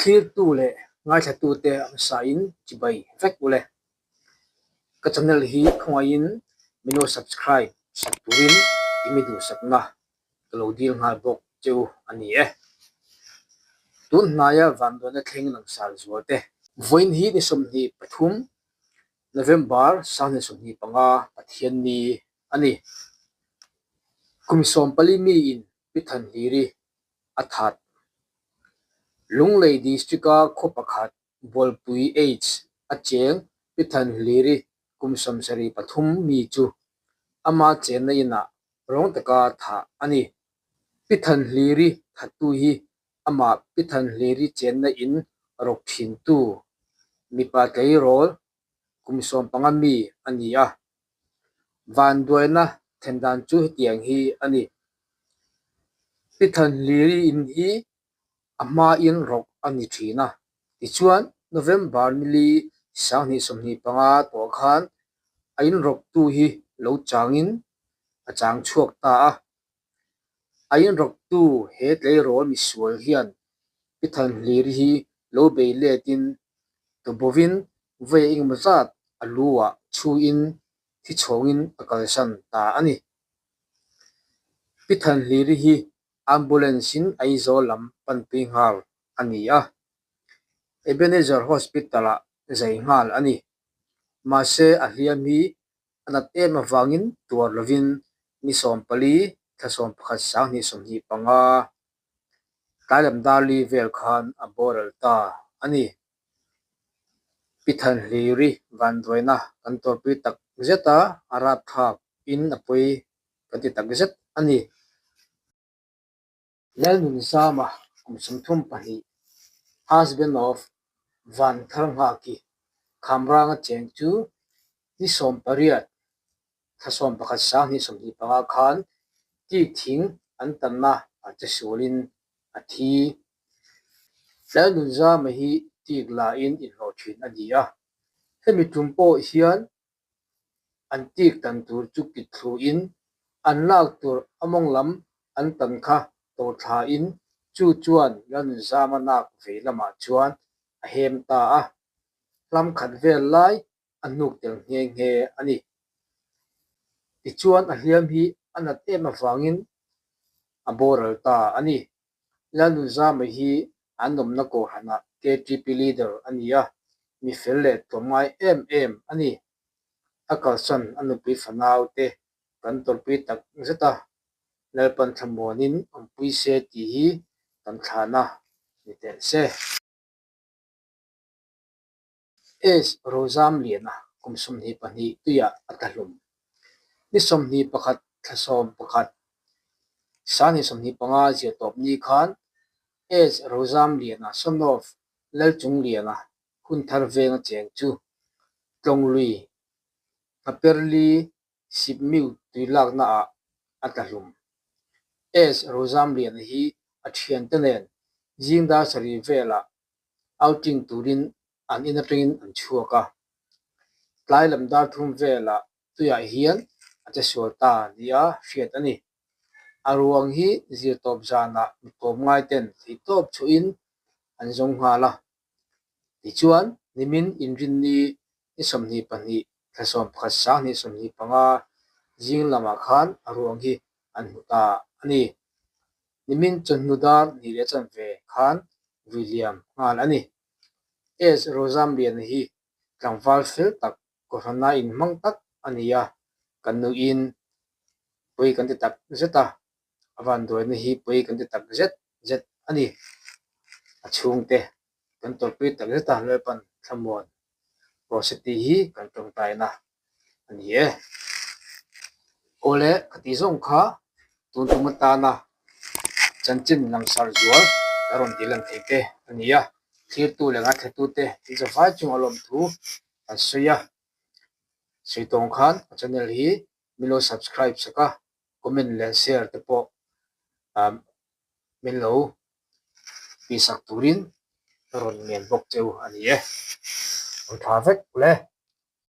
Thlirtu leh ngaithlatute a hmasain chibai vek ule. Ka channel hi khawngaihin min lo subscribe sak turin i mi duhsakna ka lo dil nghal bawk che u a ni e. Tun hnaia vanduaina thleng langsar zual te. Vawiin hi ni 23 November 2025 Pathianni a ni. Kum 14 miin Pi Thanhliri a that. Lunglei District-a khaw pakhat Bualpui H a cheng Pi Thanhliri kum 73 mi chu ama chenna inah rawng taka thah a ni. Pi Thanhliri thattu hi amah Pi Thanhliri chenna in rawk thintu mipa tleirawl kum 15 mi a ni a. Vanduaina then dan chu hetiang hi a ni. Pi Thanhliri in hi a hmain rawk a ni thin a. Tichuan, November nili 2025 tawh khan a inrawktu hi lo changin a chang chhuak ta a. A inrawktu he tleirawl misual hian Pi Thanhliri hi lo bei letin tubovin vawi engemaw zat a lu ah chhuin thi chhawngin a kalsan ta a ni. Pi Thanhliri hi Ambulance-in Aizawl lam panpui nghal a ni a, Ebenezer Hospital-ah zai nghal a ni. Mahse a hliam hi a nat em avangin tuar lovin ni 14 thla 11 2025 tlailam darli vel khan a boral ta a ni. Pi Thanhliri vanduaina kan tuarpui tak zet a, a rapthlak in a pawi kan ti tak zet a ni. Lalnunzama kum 32, husband of Van Tharnghaki, Khamranga cheng chu ni 18 thla 11 2025 khan tik thing an tanna a che sualin a thi. Lalnunzama hi tik lain inhlawh thin a ni a, hemi tum pawh hian An tik tan tur chu kit thluin an lak tur a mawng lam an tan kha tawh thlain chu chuan Lalnunzama nak vei lamah chuan a hem ta a, hlam khat vel lai a hnuk tel nghe nghe a ni. Tichuan a hliam hi a nat em avangin a boral ta a ni. Lalnunzama hi an awmna Kohhranah KTP leader a ni a, mi fel leh tlawmngai em em a ni. A kalsan a nupui fanau te kan tawrhpui tak zet a, Lalpan thlamuanin awmpui se tih hi kan thlahna ni teh se. S. Rozamliana kum 22 tuiah a tla hlum. Ni 21 thla 11 2025 zir tawp ni khan S. Rozamliana son of Lalchungliana Hunthar venga cheng chu Tlawnglui Hnaperli Sipmiu tui laknaah a tla hlum. S. Rozamliana hi a thiante nen zing dar sarih velah outing turin an in atangin an chhuak a, tlai lam dar thum velah tuiah hian a che sual ta nia hriat a ni. A ruang hi zirtawp zanah mitawm ngaiten theihtawp chhuahin an zawng nghal a. Tichuan, nimin inrinni ni 22 thla 11 2025 zing lamah khan a ruang hi an hmu ta a ni. Nimin chawhnu dar hnih leh chanve khan vui liam nghal a ni. S. Rozamliana hi tlangval fel tak, Kohhrana inhmang tak a ni a, kan nuin pawi kan ti tak zet a, a vanduaina hi pawi kan ti tak zet zet a ni. A chhungte kan tawrhpui tak zet a, Lalpan thlamuan rawh se tih hi kan tawngtaina a ni e. Awle ka tih zawng kha tun tum atana chanchin langsar zual ka rawn tih lan thei te a ni a, thlirtu leh ngaithlatute in zavai chung a lawmthu an sawi a. Sawi tawng khan ka channel hi min lo subscribe sak a, comment leh share te pawh min lo tihsak turin ka rawn ngen bawk cheu a ni e. Rawn tha vek le.